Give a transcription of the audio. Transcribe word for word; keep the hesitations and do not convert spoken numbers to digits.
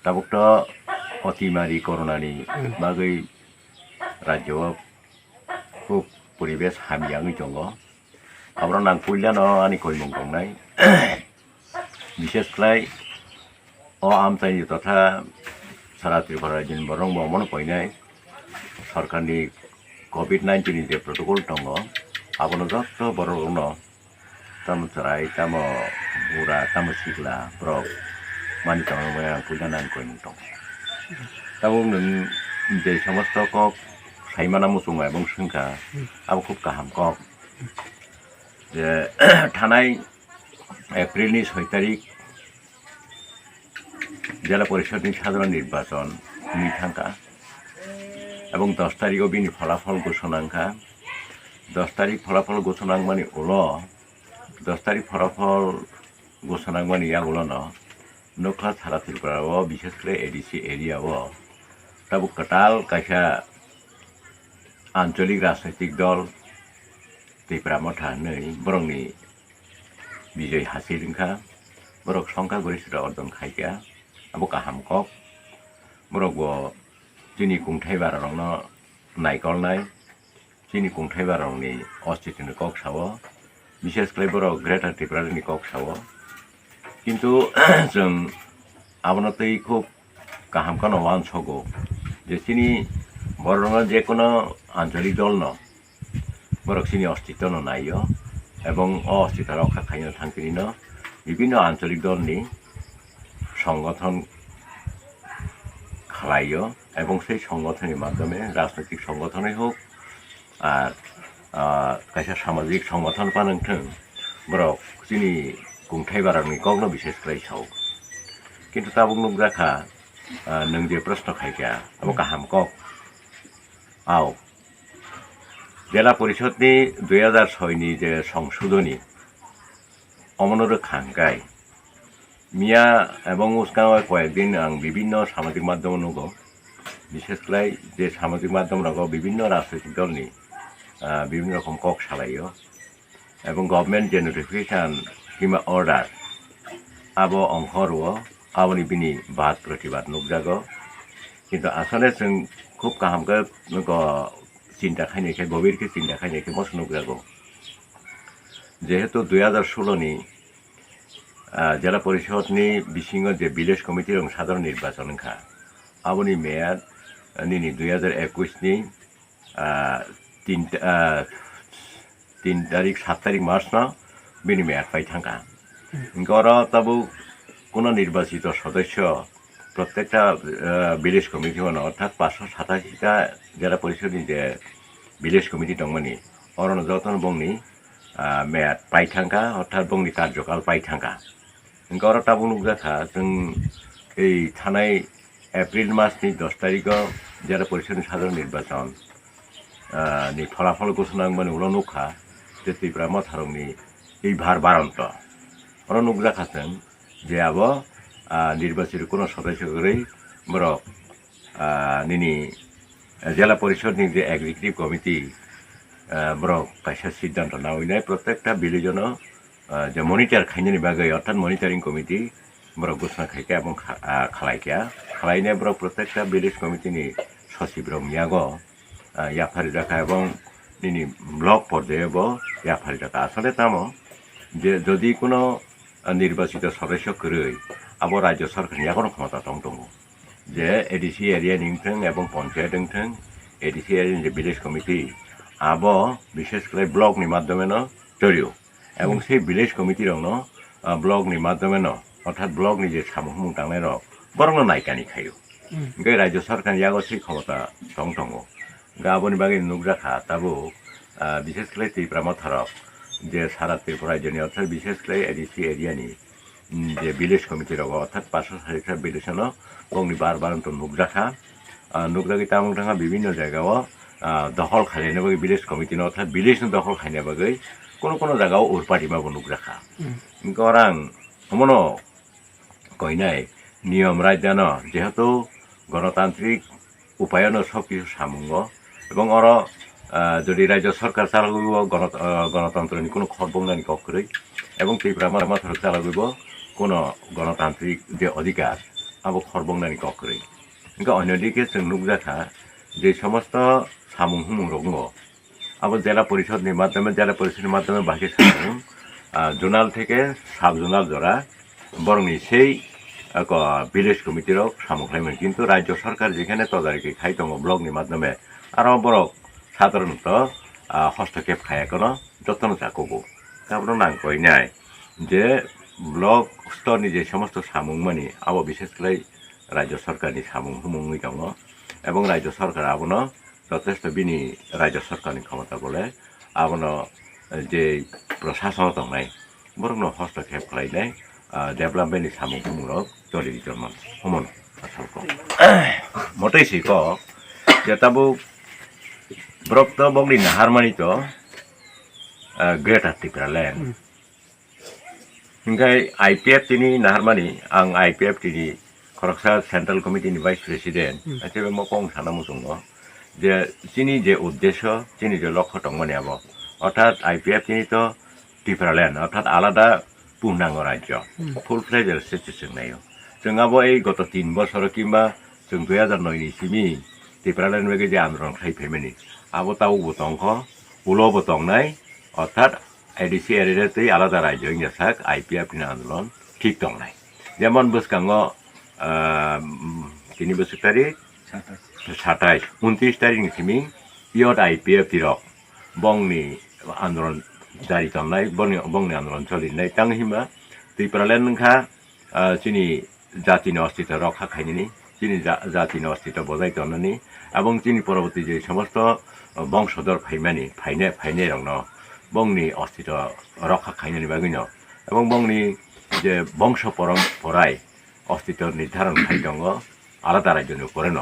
Tabuk to otimari corona ni bagwi rajyo o khub poribesh hamya wngwi tongo. Aboro nang puilano ani koimung tongnai. Bishesh khlai o amchaini totha sara Tripura rajyoni borok bo omono koinai, sorkarni covid nineteen ni je protocol tongo, abono joto borok rokno tamo chwrai, tamo bura, tamo sikla borok mani tongma ang puila nang koimung tongo. Tabuk nwng je somosto kok saimana muchungo ebong swngkha, abo khub kaham kok. Je thanai April ni soi tarik Jela Porishod ni sadharon nirbachon wngwi thangkha, ebong dos tarik o bini pholafol gosona wngkha. Dos tarik pholafol gosona wngmani ulo, dos tarik pholafol gosona wngmani yagulono nukha sara Tripura o, bishesh kore A D C area o tabuk kwtal kaisa ancholik rajnaitik dol Tipra Motha hinwi borokni bijoi hasil wngkha, borok songkha gorisota orjon khaikha, abo kaham kok. Borok bo chini kungthai bararokno naikolnai, chini kungthai bararokni ostitoni kok sao, bishesh khlai borok Greater Tripura ni kok sao. Kintu chwng abono twi khub kaham kheno uansogo je chini borokno je kono ancholik dolno borok chini ostitwno naio, ebong o ostitw rokha khaina thangkirino bibinno ancholik dolni songothon khlaio, ebong sei songothonni madhyome rajnoitik songothonoi hok, ar, ah, kaisa samajik songothon phano wngthwng, borok chini kungthai barokni kokno bishesh khlai sao. Kintu tabuk nukjakha, ah, nwng je proshno khaikha, abo kaham kok. Ao, Jela Porishod ni dui hajar soi ni je songsodhoni, omono rwkha hwnkhe miya ebong bwskango koyek din ang bibinno samajik madhyamo nugo, bishesh khlai je samajik madhyam rogo bibinno rajnoitik dolni, ah, bibinno rokom kok salaio. Ebong government je notification hima order abo ongkhor o, aboni bini bad protibad nukjago. Kintu asole chwng khub kaham khe nugo, chinta khainai khe, gobir khe chinta khainai khe moso nukjago. Jehetu dui hajar solo ni, ah, Jela Porishod ni bisingo je village committee rok sadharon nirbachon wngkha, aboni meyad nini dui hajar ekush ni ah, tin, ah, tin tarik, sat tarik March no bini meyad pai thangkha. Hwnkhe oro tabuk kuno nirbachito sodosyo protekta, ah, village committee mano, orthat paanch sho satashi ta Jela Porishod ni je village committee tongmani, orono jotono bongni, ah, meyad pai thangkha, orthat bongni karjokal pai thangkha. Hwnkhe oro tabuk nukjakha, chwng ei thanai April mas ni dos tarikh o Jela Porishod ni sadharon nirbachon, ah, ni pholafol ghoshona wngmani ulo nukha je Tipra Motharokni ei bar baranto. Oro nukjakha chwng je abo, ah, nirbachito kuno sodosyo kwrwi borok, ah, nini Jela Porishod ni je executive committee, ah, borok kaisa siddhanto nawi nai, protekta village no, ah, je monitor khainani bagwi, orthat monitoring committee borok ghoshona khaikha, ebong kha-, ah, khalaikha. Khalainai borok protekta village committee ni sachib rok miyago, ah, yapharijak kha, ebong nini block porjayo bo yapharijak kha. Asole tamo je jodi kuno, ah, nirbachito sodosyo kwrwi, abo rajyo sarkarni yago khomota tong tongo. Je A D C area ni wngthwng ebong ponchayat wngthwng, A D C area ni je village committee, abo bishesh khlai block ni madhyome no chorio. Ebong sei village committee rokno, ah, block ni madhyome no, orthat block ni je samung humung tangnai rok, borokno naikani khaio. Hwnkhe rajyo sarkarni yago sei khomota tong tongo. Hwnkhe aboni bagwi nukjakha tabuk, ah, bishesh khlai Tipra Motharok je sara Tripura rajyoni, orthat bishesh khlai A D C area ni, mm, je village committee rogo, orthat paanch sho satashi ta village no bongni bar baranto nukjakha. Ah, nukjagwi tamo wngthangkha bibinno jagao, ah, dokhol khaina bagwi village committee no, orthat village no dokhol khaina bagwi kono kono jagao urpati ma bo nukjakha. Hwnkhe oro ang omono koinai niyom raidano, jehetu gonotantrik upayono sob kisu samungo, ebong oro, ah, jodi rajyo sarkar chalogwi bo gono-, ah, gonotantroni kunu khorok bongnani kok kwrwi, ebong Tipra Motha-, Motharok chalogwi bo kuno gonotantrik je odhikar, abo khorboknani kok kwrwi. Hwnkhe onyo dike chwng nukjakha je somosto samung humung rok wngo, abo jela porishod ni madhyome, jela porishod ni madhyome bahai khe samung, ah, zonal theke sub zonal jora borokni sei, ah, ko-, village committee rok samung khlaimani, kintu rajyo sarkar jekhane todoriki khai tongo block ni madhyome, aro borok sadharanto, ah, hostokep khaya kono jotono chakugo. Abono nang koinai je block stor ni je somosto samung mani abo bishes khlai rajyo sarkar ni samung humung wngwi tongo, ebong rajyo sarkar abono jotesto bini rajyo sarkar ni khomota bole abono je prasasano tongnai borokno hostokep khlainai, ah, development ni samung humung rok toli rijorman humano asalko. Motoi si kok je tabuk borok to bokni naharmani to, ah, Greater Tipraland. Hmm. Hingkai I P F T ni naharmani, ang I P F T ni khoroksa Central Committee ni Vice President, hmm, achebe mo kong sana muchungo je chini je uddesho, chini je lokho tongmani abo, orthat I P F T ni to Tipraland, orthat alada punango rajyo, hmm, full fledged state se chwng naio. Chwng abo ei goto tin bosoro kimba chwng dui hajar noi ni simi Tipraland wngwi je andolon khai phaimani, abo tabukbo tongkho, ulobo tongnai, orthat A D C area tei alada rajyo wngya sak I P F ni andolon thik tongnai. Jemon bwskango, ah, tini bwswk tarik? Satais. Satais, untris tarik ni simi youth I P F T rok bongni andolon jari tongnai, bongni, bongni andolon cholinai. Tang hima Tipraland wngkha, ah, chini jatini ostito rokha khainani, chini ja-, jatini ostito bojai tongnani, ebong chini poroborti je somosto, uh, bongsodor phaimani, phainai, phainairokno bongni ostito rokha khainani bagwino, ebong bongni je bongso porom-, porai ostito nirdharon khai tongo, alada rajyoni uporeno.